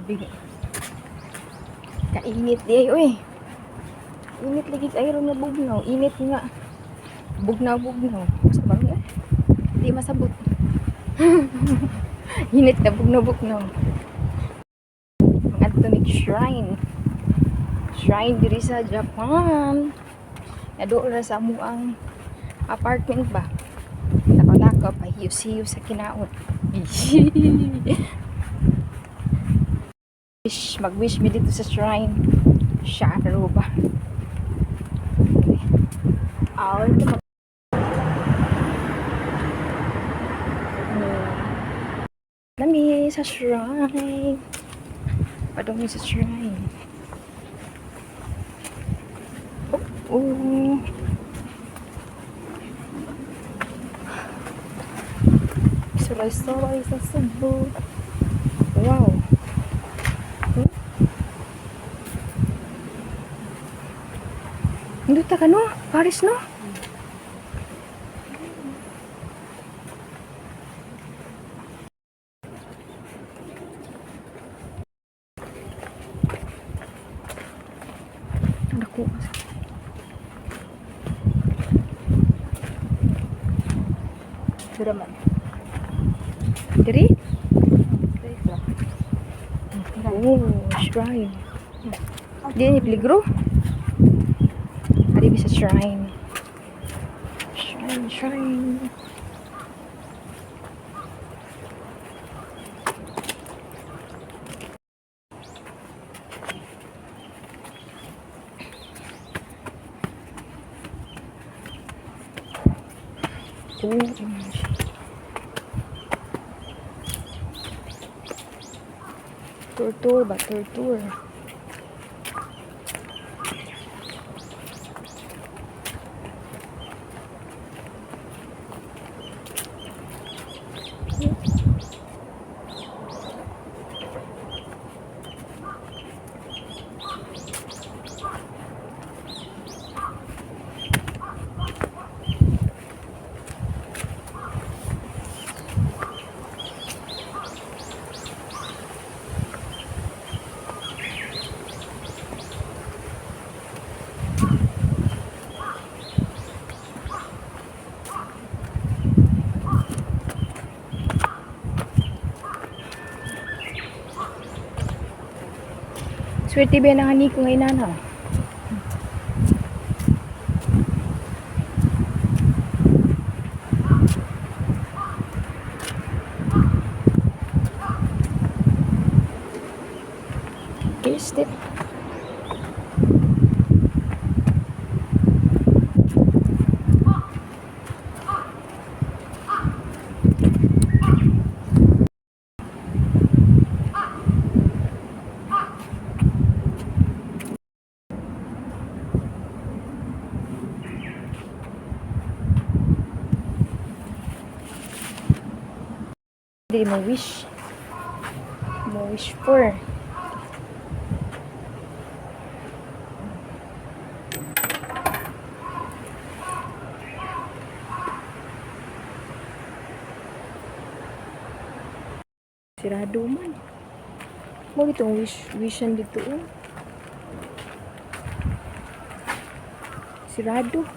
Grabe. Kainit di ay, uy. Init lagi kaayo nga bugnaw. Init nga. Bugnaw, bugnaw. Basta ba eh? Di masabot. Init na bugnaw, bugnaw. Mga Atomic Shrine. Shrine diri sa Japan. Nadoon ra sa amuang apartment ba? Lakaw-lakaw pa hiyos-hiyos sa kinaot. Wish, mag-wish mi dito sa shrine. Sharo ba? Awal ko. Nami sa shrine. Padong mi sa shrine. Oh. Suroy-suroy sa Cebu. Wow. Nduta ka no? Paris no? Naku. Dira man. Diri? Diri ra. Oh, shrine. Di ni peligro. Ari sa shrine. Shrine, shrine. Oh, tour tour ba? Tour tour. Swerte ba na ni ko ngayon na? Okay, step. Dili mo wish. Mo wish for. Sirado man. Mo itong wish wishan dito oh. Sirado.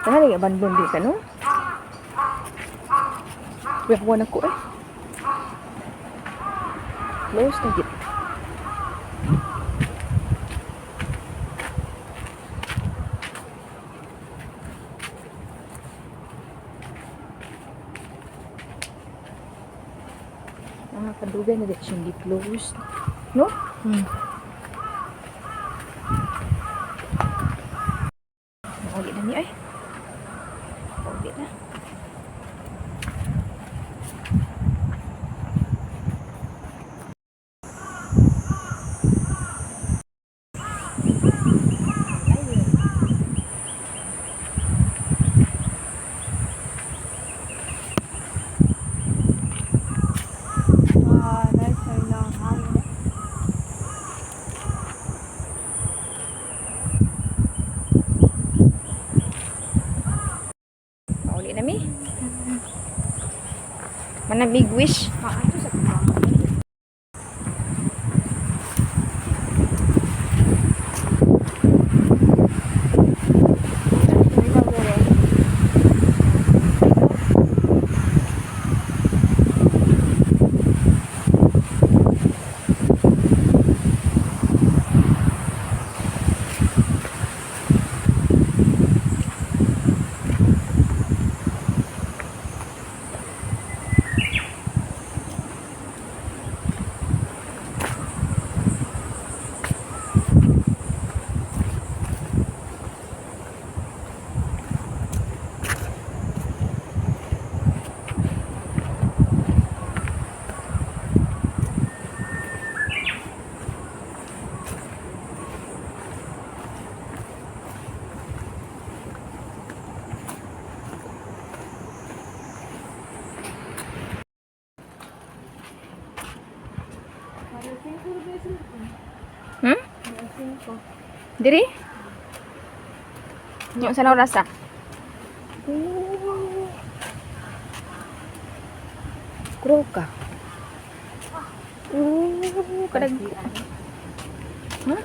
Tahan nga abandon di ka no? Kuya na ko eh. Close na git. Nakakadugay na dito siyang close. No? Nauli na niya eh. Nauli na. Ah, nice ay ng hangin. Pauli na mi. Manamig wish. Maadto sa Diri? Yung sa oras ah. Ooh. Grow ka. Ooh, kadag. Ha?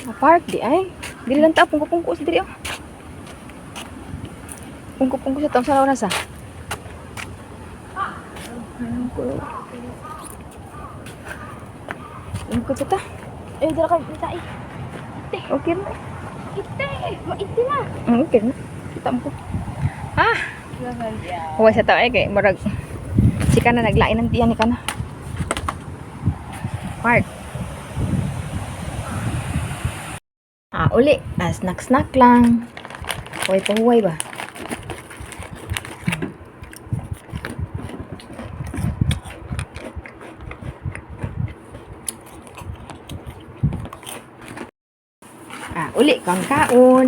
Ah, park di ay. Dili lang ta pungko-pungko sa diri oh. Pungko-pungko sa taong sa oras ah. Pungko. Pungko sa ta. Eh, dala ka dita eh. Okay na. Ite, maite na. Okay na. Kita mo ko. Ah, huwag sa tao eh kay murag si kana naglain ng tiyan ni kana. Park. Ah, uli. Ah, snack snack lang. Huway pa huway ba? Ah, uli kang kaon.